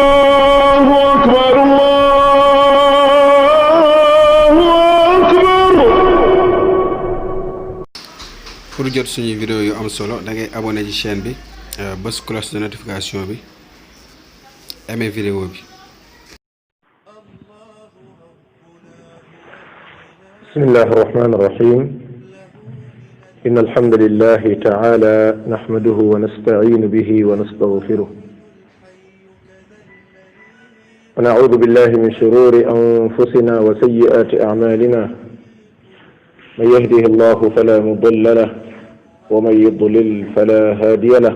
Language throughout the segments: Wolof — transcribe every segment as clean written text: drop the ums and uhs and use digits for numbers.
الله أكبر الله أكبر. pour jot suñu vidéo yu am solo da ngay abonné ci chaîne bi bës cloche de notification bi aimé vidéo bi. بسم الله الرحمن الرحيم إن الحمد لله تعالى نحمده ونستعين به ونستغفره ونعوذ بالله من شرور أنفسنا وسيئات أعمالنا من يهده الله فلا مضل له ومن يضلل فلا هادي له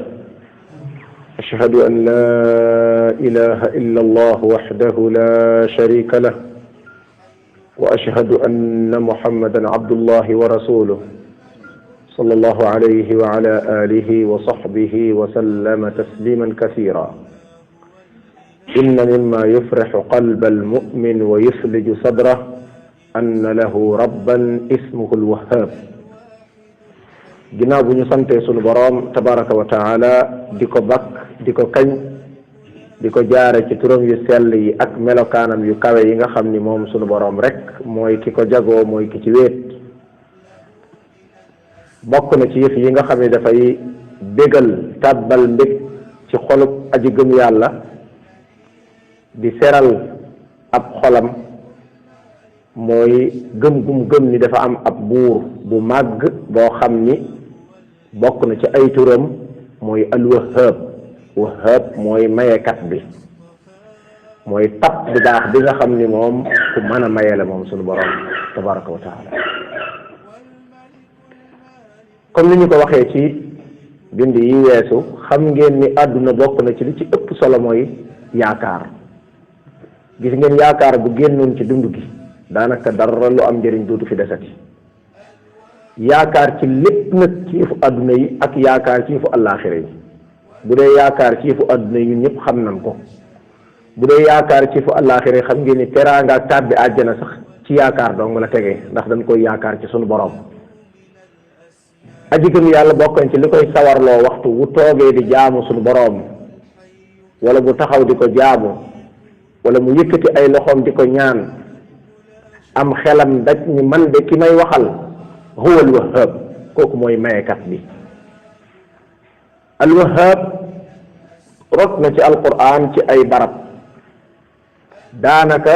أشهد أن لا إله إلا الله وحده لا شريك له وأشهد أن محمدا عبد الله ورسوله صلى الله عليه وعلى آله وصحبه وسلم تسليما كثيرا إن مما يفرح قلب المؤمن ويثلج صدره أن له ربا اسمه الوهاب ginnaaw bu ñu santee sunu boroom tabaraka wa taala di ko bakk di ko kañ di ko jaare ci turam yu sell yi ak melokaanam yu kawe yi nga xam ni moom sunu boroom rek mooy ki ko jagoo mooy ki ci wéet bokk na ci yëf yi nga xam ne dafay bégal tàbbal mbég ci xolub aji gëm yàlla di seral ab xolam mooy gëm gum gëm ni dafa am ab buur bu màgg boo xam ni bokk na ci ay turam mooy alwahab wahab mooy mayekat bi mooy tab bu baax bi nga xam ni moom ku mën a maye la moom sunu borom tabaraka wa taala comme ni ñu ko waxee ci bind yi weesu xam ngeen ni àdduna bokk na ci li ci ëpp solo mooy yaakaar gis ngeen yaakaar bu génnoon ci dund gi daanaka dara lu am njëriñ dootu fi desati yaakaar ci lépp nag ci yëfu àdduna yi ak yaakaar ci yëfu àllaaxira yi bu dee yaakaar ci yëfu àdduna yi ñun ñëpp xam nañ ko bu dee yaakaar ci yëfu àllaaxira yi xam ngeen ni teraanga ak tàbbi àjjana sax ci yaakaar dong la tegee ndax dañ koy yaakaar ci sunu borom aji gëm yàlla bokkoon ci li koy sawarloo waxtu wu toogee di jaamu sunu borom wala bu taxaw di ko jaamu wala mu yëkkati ay loxoom di ko ñaan am xelam daj ni man de ki may waxal huwa alwahab kooku mooy mayekat bi alwahab rot na ci alquran ci ay barab daanaka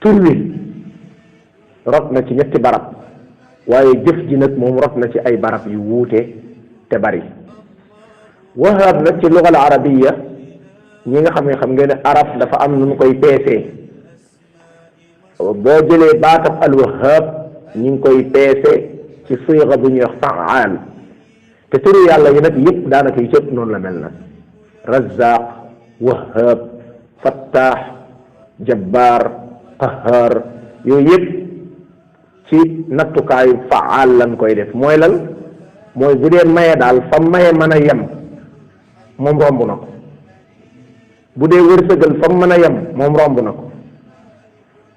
tur wi rot na ci ñetti barab waaye jëf ji nag moom rot na ci ay barab yu wuute te bari wahab nag ci lugal arabiya ñi nga xam ngeen ne arab dafa am nu mu koy peesee boo jëlee baatab alwahab ñi ngi koy peese ci siga bu ñuy wax faal te turu yàlla yi nag yëpp daanaka yu cëpp noonu la mel nag razaq wahab fattaax jabbaar qahaar yooyu yëpp ci nattukaayu faal lan koy def mooy lan mooy bu dee maye daal fa maye mën a yem moom romb na ko bu dee wërsëgal fa mën a yem moom romb na ko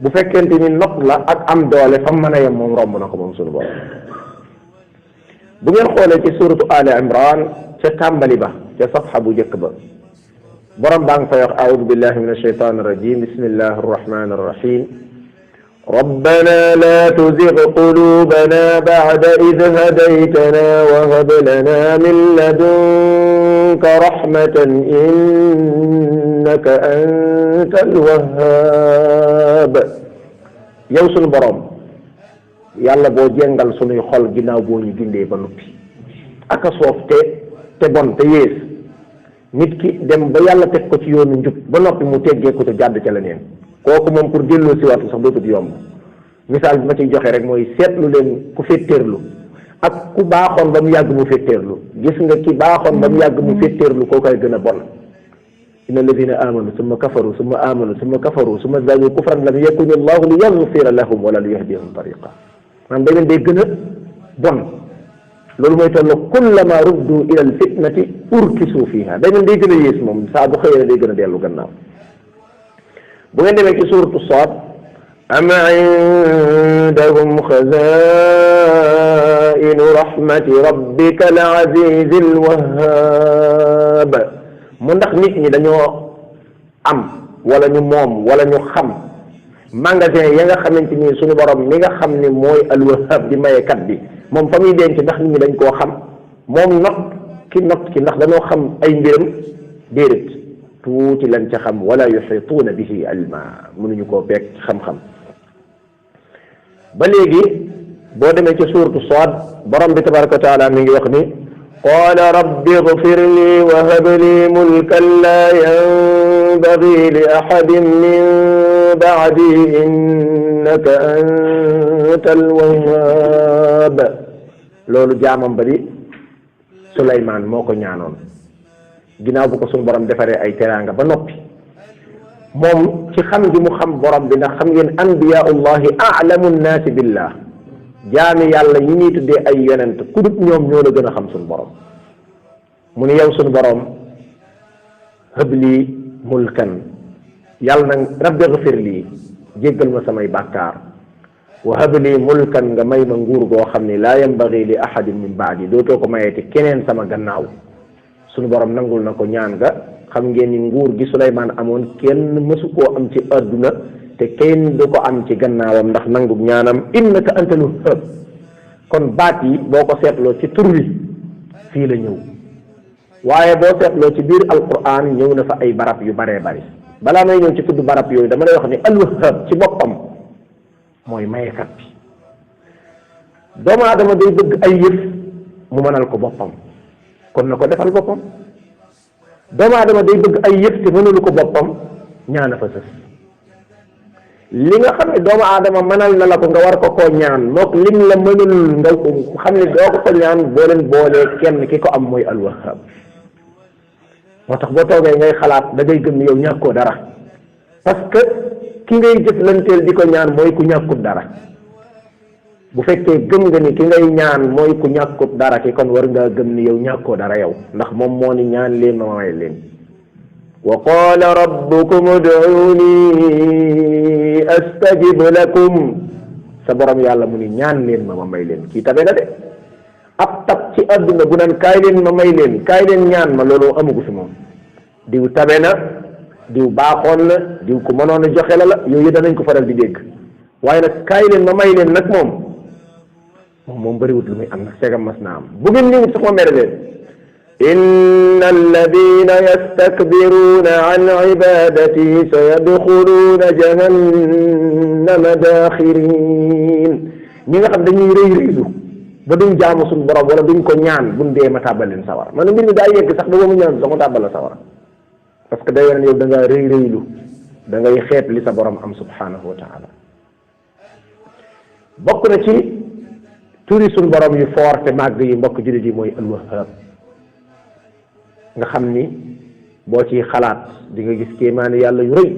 bu fekkente ni not la ak am doole fa mën a yem moom romb na ko moom sunu borom bu ngeen xoolee ci suratu ali imran ca tàmbali ba ca safxa bu njëkk ba borom baa ngi fay wax aoudu billahi min alshaytan irrajim bismillahi arrahmani irrahim ربنا لا تزغ قلوبنا بعد إذ هديتنا وهب لنا من لدنك رحمة إنك أنت الوهاب yow sunu borom yàlla boo jéngal sunuy xol ginnaaw boo ñu gindee ba noppi ak a soof te bon te yées nit ki dem ba yàlla teg ko ci yoonu njub ba noppi mu teggee ko te jàdd ca leneen kooku moom pour delloo si waatu sax dootut yomb misaal bi ma ciy joxe rek mooy seetlu leen ku féttéerlu ak ku baaxoon ba mu yàgg mu féttéerlu gis nga ki baaxoon ba mu yàgg mu féttéerlu koo koy gën a bon inna alladina amanu summa kafaru summa amanu summa kafaru summa zadu kufran lam yakuni allahu li yaghfira lahum wala li yahdiyahum tariqa maanaam da ngeen day gën a bon loolu mooy toll kullama ruddu ila al fitnati urkisu fiha da ngeen day gën a yées moom saa bu xëyee day gën a dellu gannaaw bu ngeen demee ci suuratu Saad am indahum xazaa'inu xazaa'inu rahmati rabbika al azizi al wahhab. mu ndax nit ñi dañoo am wala ñu moom wala ñu xam magasin ya nga xamante ni suñu borom mi nga xam ni mooy al wahhab di mayekat bi moom fa muy denc ndax nit ñi dañ koo xam moom not ki ndax dañoo xam ay mbiram déedéet tuuti lañ ca xam wala yuxituuna bihi ilma mënuñu koo peeg ci xam-xam. ba léegi boo demee ci suuratu Saad borom bi tabaraka wa taala mi ngi wax ni qaala rabbi ighfir li wa hab li mulkan laa yanbaghi li ahadin min ba'di innaka antal wahhab. loolu jaamam ba di Suleymaan moo ko ñaanoon ginnaaw bu ko suñu borom defaree ay teraanga ba noppi moom ci xam gi mu xam borom bi ndax xam ngeen anbiyaullahi a'lamu nnaasi billah jaami yàlla yi ñuy tuddee ay yonent ku dut ñoom ñoo la gën a xam suñu borom. mu ni yow suñu borom habli mulkan yàlla nag rabbi ghfir lii jéggal ma samay bàkkaar wa habli mulkan nga may ma nguur goo xam ne laa yambagi li ahadin min baadi dootoo ko mayeeti keneen sama gannaaw. suñu borom nangul na ko ñaan ga. xam ngeen ni nguur gi Suleymaan amoon kenn mësu koo am ci àdduna te kenn du ko am ci gannaawam ndax nangu ñaanam innaka antal wahhab. kon baat yi boo ko seetloo ci tur wi fii la ñëw waaye boo seetloo ci biir alquran ñëw na fa ay barab yu baree bari. balaa may ñëw ci tudd barab yooyu dama lay wax ni al wahhab ci boppam mooy mayekat bi. doomu aadama day bëgg ay yëf mu mënal ko boppam kon na ko defal boppam. doomu aadama day bëgg ay yëf te mënulu ko boppam ñaana fa sës. li nga xam ne doomu aadama mënal na la ko nga war ko koo ñaan mook lim la mënul nga xam ne doo ko ko ñaan boo leen boolee kenn ki ko am mooy al wahhab. moo tax boo toogee ngay xalaat da ngay gëm ni yow ñàkkoo dara parce que ki ngay jëflanteel di ko ñaan mooy ku ñàkkut dara. bu fekkee gëm nga ni ki ngay ñaan mooy ku ñàkkut dara ki kon war ngaa gëm ni yow ñàkkoo dara yow ndax moom moo ni ñaan leen ma may leen. wa qaala rabbukum ud'uuni astajib lakum. sa borom yàlla mu ni ñaan leen ma may leen. kii tabe na de ab tab ci àdduna bu naan kaay leen ma may leen kaay leen ñaan ma loolu amugu fi moom. diw tabe na diw baaxoon na diw ku mënoon a joxe la yooyu danañ ko faral di dégg waaye nag kaay leen ma may leen nag moom bëriwut lu muy am nag segam mas naa am bu ngeen ñëwut sax ma mere leen. inna alladina yastakbiruna an ibadati sayadxuluuna jahannama daaxirin. ñi nga xam dañuy rëy rëylu ba duñ jaamu suñu borom wala duñ ko ñaan buñ dee ma tàbbal leen sawara man mbir mi daa yegg sax ba mu ñaan sax ma tàbbal la sawara parce que day wane yow da ngaa rëy rëylu da ngay xeet li sa borom am subhanahu wa taala. bokk na ci turi suñu borom yu foor te màgg yi mbokk jullit yi mooy al wahhab nga xam ni boo ciy xalaat di nga gis kéemaani yàlla yu rëy.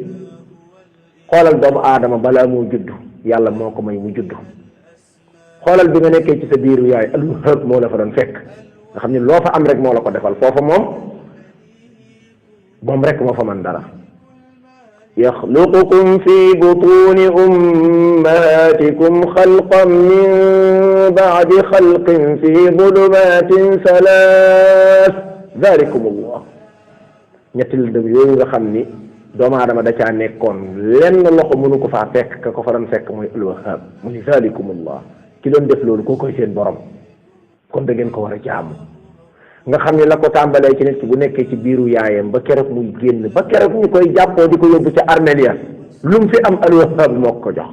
xoolal doomu aadama balaa moo juddu yàlla moo ko may mu juddu. xoolal bi nga nekkee ci sa biiru yaay al wahhab moo la fa doon fekk nga xam ni loo fa am rek moo la ko defal foofa moom rek moo fa man dara. yaxluqukum fi butuni ummahatikum xalqan min ba'di xalqin fi zulumatin salaas dalikum allah. ñetti lëndëm yooyu nga xam ni doomu aadama da caa nekkoon lenn loxo mënu ko faa fekk ka ko fa doon fekk mooy al wahhab mu ni dalikum allah. ki doon def loolu koo koy seen borom kon da ngeen ko war a jaamu. nga xam ne la ko tàmbalee ci nit ki bu nekkee ci biiru yaayam ba keroog muy génn ba keroog ñu koy jàppoo di ko yóbbu ca armeel ya lu mu fi am al wahhab moo ko jox.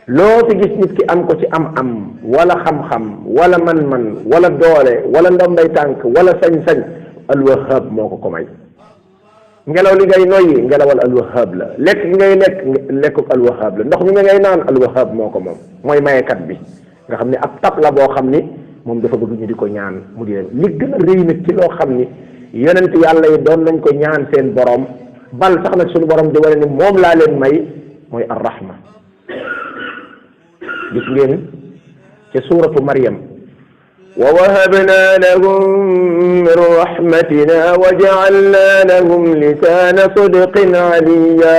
loo fi gis nit ki am ko ci am-am wala xam-xam wala man-man wala doole wala ndombay tànk wala sañ-sañ al wahhab moo ko may. ngelaw li ngay noyyi ngelawal al wahhab la lekk gi ngay lekk al wahhab la ndox mi nga ngay naan al wahhab moo ko moom mooy mayekat bi nga xam ne ab tab la boo xam ni moom dafa bëgg ñu di ko ñaan mu di leen li gën a rëy nag ci loo xam ni yonent yàlla yi doon nañ ko ñaan seen borom bal sax nag suñu borom di wane ni moom laa leen may mooy ar-rahma. gis ngeen ci suuratu Maryam wa wahabna lahum min rahmatina wa ja'alna lahum lisaana sidqin aliyya.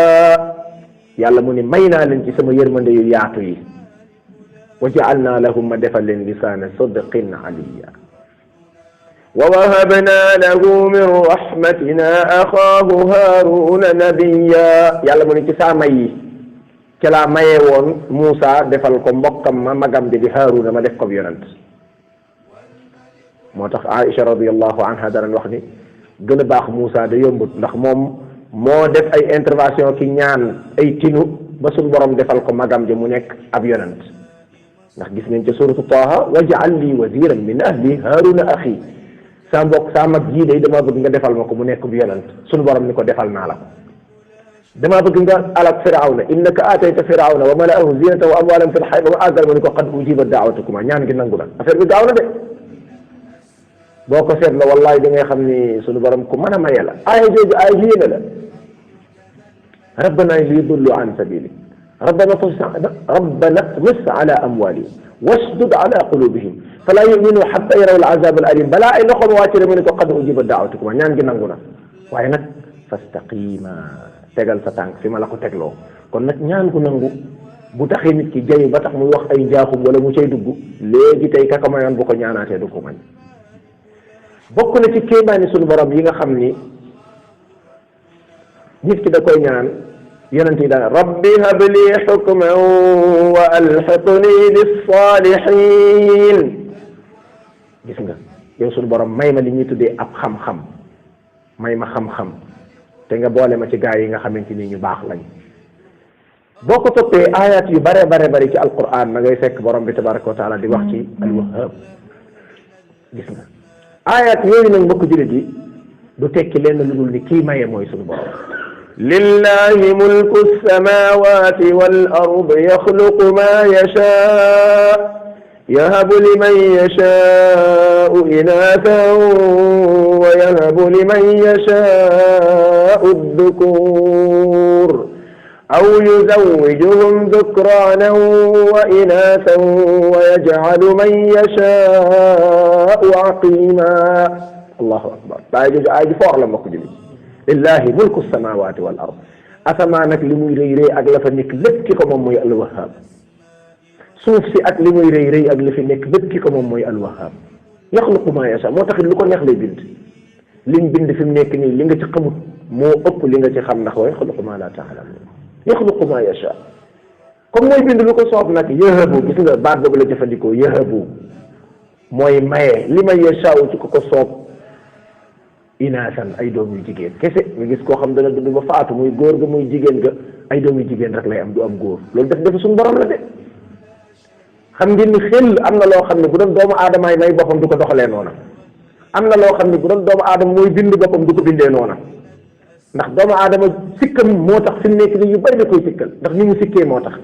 yàlla mu ni may naa leen ci sama yërmande yu yaatu yi wa ja'alna lahum ma defal leen lisaana sidqin aliya wa wahabna lahu min rahmatina axaahu haaruna nabiya yàlla mu ne ci saa may yi ci laa mayee woon Muusa defal ko mbokkam ma magam bi di Haaruna ma def ko yonent moo tax Aïcha radiyallahu anha daan wax ni gën a baax Muusa da yombut ndax moom moo def ay intervention ki ñaan ay tinu ba suñ borom defal ko magam ji mu nekk ab yonent ndax gis nañ ca suratu Taaha waj'al li waziran min ahli Haaruna axi saa mbokk saa mag jii day dama bëgg nga defal ma ko mu nekk bu yonent suñu borom ni ko defal naa la ko damaa bëgg nga alak firawna innaka aatayta firawna wa mala'ahu zinatan wa amwalan fil hayati wa àggal ma ni ko qad ujibat da'watukuma ñaan gi nangu na affaire bi gaaw na de boo ko seetloo wallahi da ngay xam ni suñu borom ku mën a maye la aaya jooju aaya yéene la rabbana liyudillu an sabili rabbana tmis ala amwalihim wasdud ala qulubihim fala yuminu hatta yaraw al-azab al-alim balaa ay loxoom wàcc mu ne ko qad ujibat da'watukuma ñaan gi nangu na waaye nag fastaqima tegal sa tànk fi ma la ko tegloo kon nag ñaan gu nangu bu taxee nit ki jayu ba tax muy wax ay njaaxum wala mu cay dugg léegi tey kaka mayoon bu ko ñaanaatee du ko mañ bokk na ci kéemaani suñu borom yi nga xam ni nit ki da koy ñaan yonent yi daan rabbi habli hukman wa alhiqni bis-salihin gis nga yow suñu borom may ma li ñuy tuddee ab xam-xam may ma xam-xam te nga boole ma ci gaay yi nga xamante ni ñu baax lañ boo ko toppee ayat yu bare bare ci alquran ma ngay fekk borom bi tabaraka wa taala di wax ci alwahhab gis nga ayat yooyu nag mbokk jullit yi du tekki lenn lu dul ni kii maye mooy suñu borom lillahi mulku samawati wal ard yaxluqu ma yasha يهب لمن يشاء إناثا ويهب لمن يشاء الذكور أو يزوجهم ذكرانا وإناثا ويجعل من يشاء عقيما الله أكبر آية فور لما كجلي لله ملك السماوات والأرض أسمانك لمي ري أغلفنك لبككم أمي الوهاب suuf si ak li muy rëy rëy ak li fi nekk bépp ki ko moom mooy alwahab yaxluqu ma yasha moo taxit lu ko neex lay bind liñ bind fi mu nekk nii li nga ci xamut moo ëpp li nga ci xam ndax wa yaxluqu ma la ta'lamun yaxluqu ma yasha comme mooy bind lu ko soob nag yahabu gis nga baat boobu la jëfandikoo yahabu mooy maye li may yashaaw ci ko ko soob inaasan ay doom yu jigéen kese nga gis koo xam dana dund ba faatu muy góor ga muy jigéen ga ay doom yu jigéen rek lay am du am góor loolu def suñu borom la de xam ngeen ni xel am na loo xam ne bu doon doomu aadama yi may boppam du ko doxalee noona am na loo xam ne bu doon doomu aadama mooy bind boppam du ko bindee noona ndax doomu aadama sikkam moo tax fi mu nekk nii yu bari da koy sikkal ndax ni mu sikkee moo tax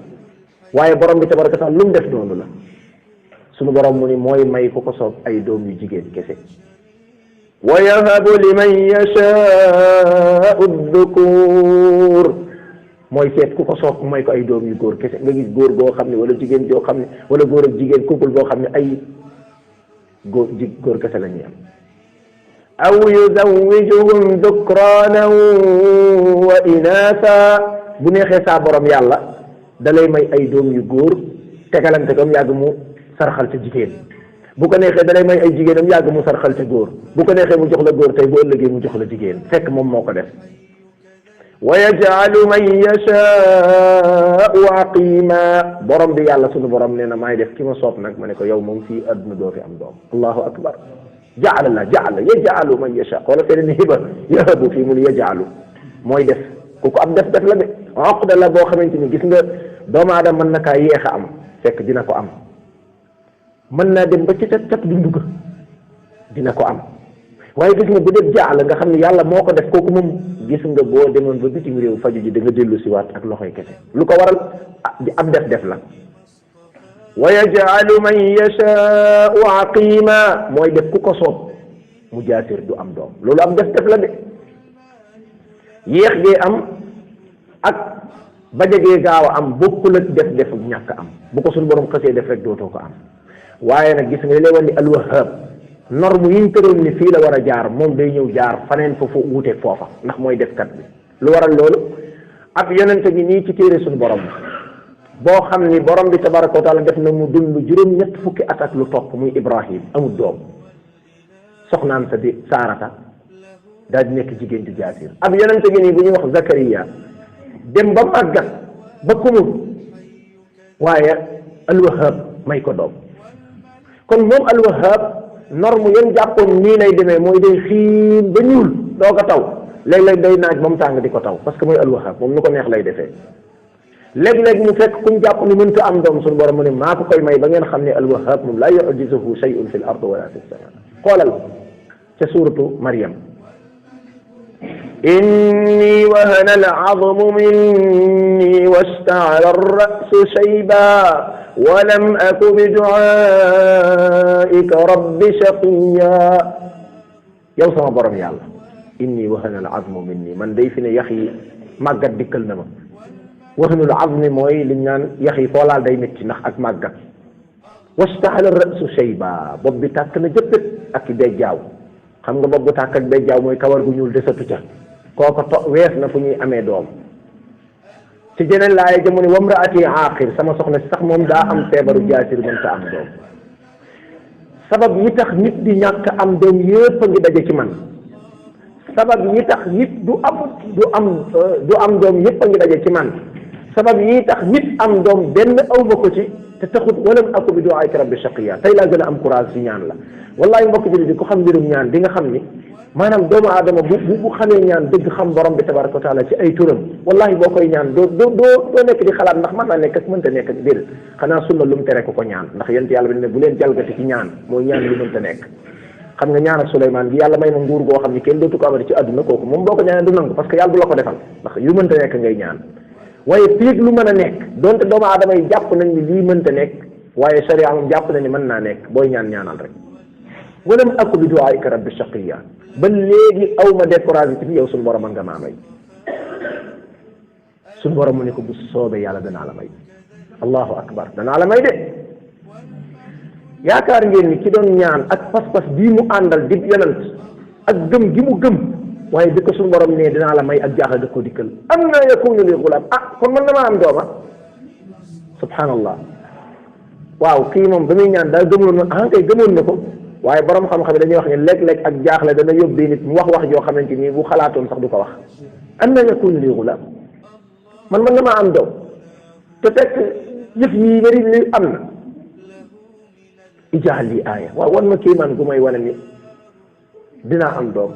waaye borom bi tabaraka taala lu mu def noonu la sunu borom mu ni mooy may ku ko soob ay doom yu jigéen kese wa yahabu liman yashaa'u dhukur mooy seet ku ko soob may ko ay doom yu góor kese nga gis góor goo xam ne wala jigéen joo xam ne wala góor ak jigéen couple boo xam ne ay góor kese la ñuy am aw yuzawwijuhum dhukranan wa inatha bu neexee saa borom yàlla da lay may ay doom yu góor tegalante ko mu yàgg mu sarxal ca jigéen bu ko neexee da lay may ay jigéenam yàgg mu sarxal ca góor bu ko neexee mu jox la góor tey bu ëllëgee mu jox la jigéen fekk moom moo ko def wa yaj'alu man yashaa'u aqima borom bi yàlla sunu borom nee na maay def ki ma soob nag ma ne ko yow moom fii adduna doo fi am doom allahu akbar jaala yaj'alu man yasha wala feneen ni hiba yahabu fii mun yaj'alu mooy def ku ko am def la de oqda la boo xamante ni gis nga doomu aadama mën na kaa yéex a am fekk dina ko am mën naa dem ba ci cat dundu ga dina ko am waaye gis nga bu def jaala nga xam ne yàlla moo ko def kooku moom gis nga boo demoon ba bitim réew faju ji da nga dellu si waat ak loxoy kese lu ko waral ab def la wa yaj'alu man yashaa'u aqima mooy def ku ko soob mu jaasir du am doom loolu ab def la de yéex gee am ak ba jegee gaaw a am bokkul ak def ñàkk am bu ko suñu borom xasee def rek dootoo ko am waaye nag gis nga li lay wan ni alwahab norme yi ñu tëral ni fii la war a jaar moom day ñëw jaar faneen foofu wuuteeg foofa ndax mooy defkat bi lu waral loolu ab yonente gi nii ci téere suñu borom boo xam ni borom bi tabaraka wa taala def na mu dund juróom-ñett fukki at ak lu topp muy Ibrahim amul doom soxnaam sa di Saarata daal di nekk jigéen ju jaasir ab yonente gi nii bu ñuy wax Zakariya dem ba màggat ba kumul waaye alwahab may ko doom kon moom alwahab norme yan jàppoon nii lay demee mooy day xiin ba ñuul doo ko taw léeg-léeg day naaj ba mu tàng di ko taw parce que mooy alwahab moom nu ko neex lay defee léeg-léeg mu fekk kuñ jàpp ni mënta am doom suñu borom mu ne maa ko koy may ba ngeen xam ne alwahab moom laa yu'jizuhu shay'un fi l ard wala fi sama xoolal ca suuratu Maryam inni wahana al-'azmu minni wasta'ala ar-ra'su shayba wa lam aku bi du'aa'ika rabbi shaqiyya yow sama borom yàlla inni wahana al-'azmu minni man day fi ne yax yi màggat dikkal na ma wahanul azmi mooy liñ naan yax yi foo laal day métti ndax ak màggat wasta'ala ar-ra'su shayba bopp bi tàkk na jëppët ak bejjaaw xam nga bopp bu tàkk ak bejjaaw mooy kawar gu ñuul desatu ca kooko wees na fu ñuy amee doom ci jeneen laaya ja mu ne wamraati aaqir sama soxna si sax moom daa am feebaru jaasir mënta am doom sabab yi tax nit di ñàkk am doom yépp a ngi daje ci man sabab yi tax nit du am doom yépp a ngi daje ci man sabab yi tax nit am doom benn awma ko ci te taxut walam aku bi du'aika rabbi shaqiya tey laa gën a am courage ci ñaan la wallahi mbokk bi di ko xam mbirum ñaan di nga xam ni maanaam doomu aadama bu xamee ñaan dëgg xam borom bi tabaraka wa taala ci ay turam wallahi boo koy ñaan doo nekk di xalaat ndax mën naa nekk ak mënta nekk ak déedéet xanaa sunna lu mu tere ko ñaan ndax yent yàlla bi ne bu leen jalgati ci ñaan mooy ñaan lu mënta nekk xam nga ñaan ak Souleymane bi yàlla may ma nguur goo xam ni kenn dootu ko amati ci àdduna kooku moom boo ko ñaanee du nangu parce que yàlla du la ko defal ndax yu mënta nekk ngay ñaan waaye piig lu mën a nekk donte doomu aadama yi jàpp nañ ni lii mënta nekk waaye sharia moom jàpp na ni mën naa nekk booy ñaan ñaanal rek walam aku bi du'aika rabbi shaqiya ba léegi aw ma découragé ci yow suñu borom nga maa may suñu borom mu ne ko bu soobee yàlla danaa la may allahu akbar danaa la may de yaakaar ngeen ni ki doon ñaan ak pas-pas bii mu àndal di yonent ak gëm gi mu gëm waaye bi ko suñu borom ne dinaa la may ak jaaxal da ko dikkal am na yakunu li gulaam kon man damaa am dooma subhanallah waaw kii moom ba muy ñaan daa gëmoon na kay gëmoon na ko waaye borom xam-xam yi dañuy wax ne léeg-léeg ak jaaxle dana yóbbee nit mu wax joo xamante ni bu xalaatoon sax du ko wax an na yakunu li gulaam man damaa am doom te fekk yëf yi bari li am na ijaal li aaya waaw wan ma kii man gu may wane ni dinaa am doom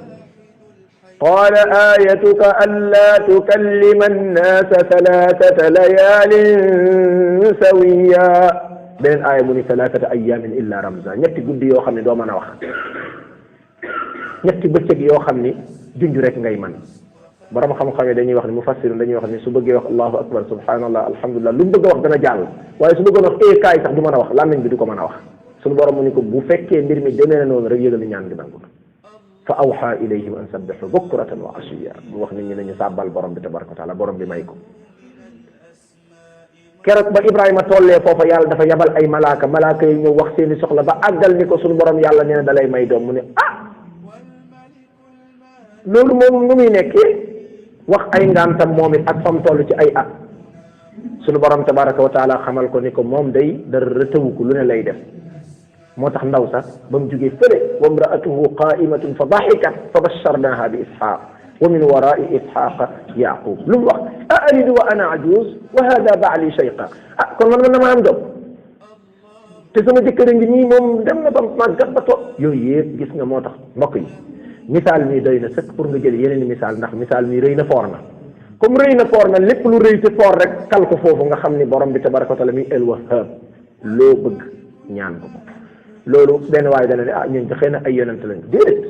qaala aayatuka allaa tukallima annaasa thalathata layaalin sawiya beneen aaya mu ni thalathata ayaamin illa ramza ñetti guddi yoo xam ne doo mën a wax ñetti bëccëg yoo xam ni junj rek ngay man borom xam-xam yi dañuy wax ni mufassirun dañuy wax ni su bëggee wax allahu akbar subhanallah alhamdulillah lu mu bëgg a wax dana jàll waaye su bëggoon wax kaay sax du mën a wax làmmiñ bi du ko mën a wax suñu borom mu ni ko bu fekkee mbir mi demee na noonu rek yëgal ni ñaan gi nangu fa awha ilayhim an sabbihu bukratan wa ashiya bu wax nit ñi nañu sàbbal borom bi tabaraka wa taala borom bi may ko keroog ba Ibrahima tollee foofa yàlla dafa yabal ay malaaka yi ñëw wax seeni soxla ba àggal ni ko suñu borom yàlla nee na da lay may doom mu ne loolu moom nu muy nekkee wax ay ngantam moom it ak fam toll ci ay at suñu borom tabaraka wa taala xamal ko ni ko moom day dara tëwu ko lu ne lay def moo tax ndaw sax ba mu jógee fële wa imraatuhu qaimatun fa daxikat fa basharnaha bi ishaq wa min warai ishaqa yaqub lu mu wax alidu wa ana ajuz wa hada baali shayqa kon man na ma am doom te sama jëkkër ngi nii moom dem na ba màggat ba toog yooyu yëpp gis nga moo tax mbokk yi misaal mi doy na sëkk pour nga jël yeneen i misaal ndax misaal mi rëy na foor na comme rëy na foor na lépp lu rëy te foor rek kal ko foofu nga xam ni borom bi tabaraka wa taala mi el wahhab loo bëgg ñaan ko loolu benn waaye dana ne ñun xëy na ay yonent lañ déedéet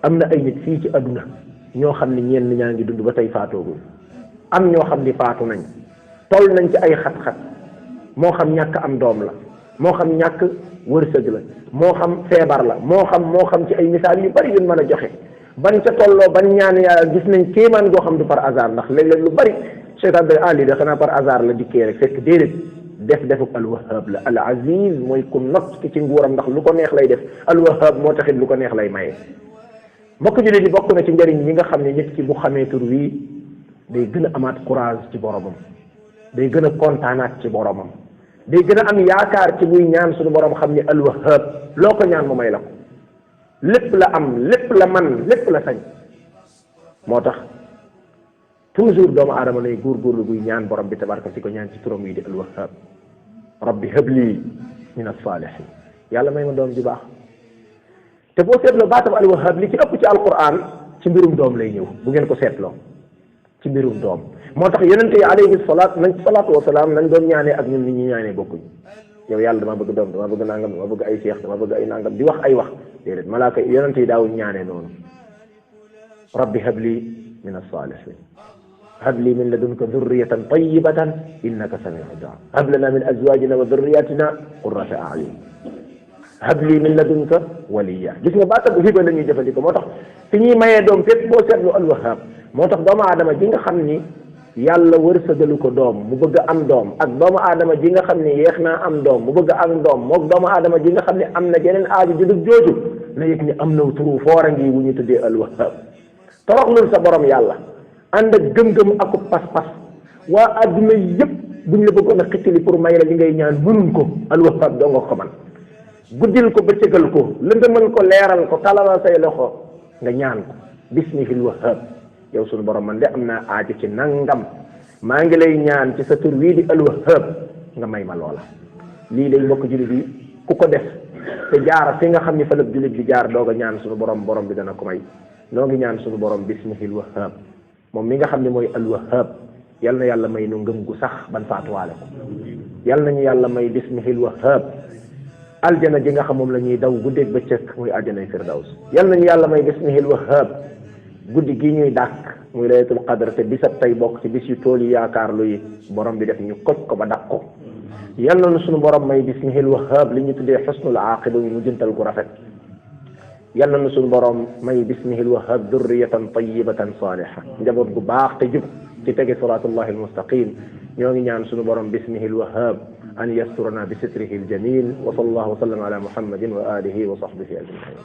am na ay nit fii ci adduna ñoo xam ni ñenn ñaa ngi dund ba tey faatoogul am ñoo xam ni faatu nañ toll nañ ci ay xat-xat moo xam ñàkk am doom la moo xam ñàkk wërsëg la moo xam feebar la moo xam ci ay misaal yu bari yuñ mën a joxe ban ca tolloo ban ñaan yàlla gis nañ kéemaan goo xam du par hasard ndax léeg-léeg lu bari seytaan da lii de xanaa par hasard la dikkee rek fekk déedéet defuk alwahab la al aziz mooy ku not ki ci nguuram ndax lu ko neex lay def alwahab moo taxit lu ko neex lay maye mbokk jullit yi bokk na ci njëriñ yi nga xam ne nit ki bu xamee tur wii day gën a amaat courage ci boromam day gën a kontaanaat ci boromam day gën a am yaakaar ci buy ñaan suñu borom xam ni alwahab loo ko ñaan mu may la ko lépp la am lépp la man lépp la sañ moo tax toujours doomu aadama nay góorgóorlu buy ñaan borom bi tabaraka si ko ñaan ci turam yi di alwahab rabbi habli min as-salihin yàlla may ma doom ju baax te boo seetloo baatam alwahab li ci ëpp ci alquran ci mbirum doom lay ñëw bu ngeen ko seetloo ci mbirum doom moo tax yonente yi alayhi salaatu wasalaam nañ doon ñaanee ak ñun nit ñi ñaanee bokkuñ yow yàlla dama bëgg doom dama bëgg nangam dama bëgg ay seex dama bëgg ay nangam di wax ay wax déedéet malaaka yonente yi daawuñ ñaanee noonu rabbi habli min as-salihin habli min ladunka dhurriyatan tayyibatan innaka samiu du'a hab lana min azwajina wa dhurriyyatina qurrata a'yun habli min ladunka waliya gis nga baata bu hiba la ñuy jëfandikoo moo tax fi ñuy mayee doom fépp boo seetlu alwahab moo tax doomu aadama ji nga xam ni yàlla wërsëgalu ko doom mu bëgg am doom ak doomu aadama ji nga xam ni yeex naa am doom mu bëgg am doom moog doomu aadama ji nga xam ne am na jeneen aaju ju dul jooju na yëg ni am na turu foora ngi wu ñu tuddee alwahab toroxlul sa borom yàlla ànd ak gëm-gëm ak pas-pas waa adduna yëpp buñ la bëggoon a xittali pour may la li ngay ñaan mënuñ ko alwahab doo nga ko man guddil ko bëccëgal ko lëndëmal ko leeral ko talalal say loxo nga ñaan ko bismihil wahab yow sunu borom man de am naa aaju ci nangam maa ngi lay ñaan ci sa tur wii di alwahab nga may ma loola lii lay mbokk jullit yi ku ko def te jaar fi nga xam ni fa la jullit bi jaar doog a ñaan sunu borom borom bi dana ko may noo ngi ñaan sunu borom bismihil wahab moom mi nga xam ne mooy alwahab yal na yàlla may nu ngëm gu sax ban faatuwaale ko yal nañu yàlla may bismihil wahab aljana ji nga xam moom la ñuy daw guddeeg bëccëg muy aljanay firdaws yal nañu yàlla may bismihil wahab guddi gi ñuy dàkk muy laylatul qadr te bisab tey bokk ci bis yu tool yi yaakaar lu yi borom bi def ñu koj ko ba dàq ko yal nañu suñu borom may bismihil wahab li ñu tuddee xusnul aqiba mu jëntal gu rafet yal nañu suñu borom may bismihil wahab durriyatan tayyibatan saliha njaboot gu baax te jub ci tege siratullahi almustaqim ñoo ngi ñaan suñu borom bismihil wahab an yasturana bi sitrihi aljamil wa sallallahu wa sallam ala muhammadin wa alihi wa sahbihi ajmain